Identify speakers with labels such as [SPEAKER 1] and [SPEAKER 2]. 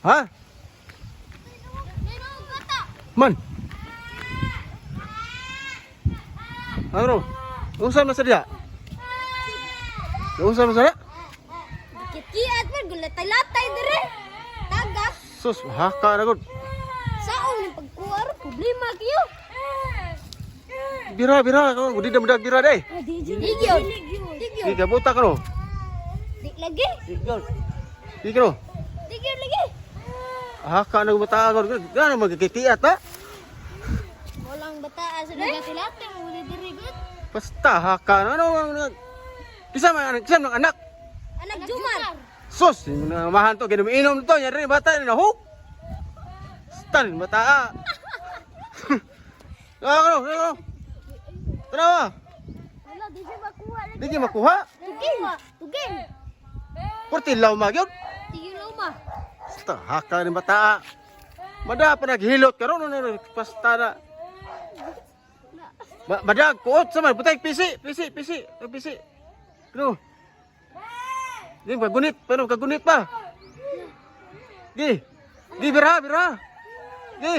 [SPEAKER 1] Ha? Man. Ano? Unsa man sa diya? Unsa man sa diya?
[SPEAKER 2] Kikiat man gulatay-latay dire. Tagas.
[SPEAKER 1] Sus, haka na gud.
[SPEAKER 2] Saon ni pagkuha ro, problema kayo.
[SPEAKER 1] Bira, bira. Di na madag bira day.
[SPEAKER 2] Di gyud. Di
[SPEAKER 1] Di
[SPEAKER 2] gyud.
[SPEAKER 1] ka buta ka ro.
[SPEAKER 2] Di lagi.
[SPEAKER 1] Di ka ro.
[SPEAKER 2] Di gyud lagi.
[SPEAKER 1] Haka na bata gud. Gano magkikiat ha?
[SPEAKER 2] Walang bataa sa latay mo diri gud.
[SPEAKER 1] Basta haka na ano. Kisa man kisa man anak.
[SPEAKER 2] Anak Jumar.
[SPEAKER 1] Sus, mahan to ginumiinom to nya rin bata na hook. Stan bata. Ah, ano, ano? Tanawa.
[SPEAKER 2] Wala di siya makuha lagi.
[SPEAKER 1] Di gyud makuha.
[SPEAKER 2] Tugin. Tugin.
[SPEAKER 1] Porti law magyud.
[SPEAKER 2] Tigil luma.
[SPEAKER 1] Basta haka ni bata. Mada pa naghilot karon no, no, basta na. Madag kuot sa man putay pisi pisi pisi pisi. Ano? Di ba gunit pero kagunit pa. Di. Di bira bira. Di.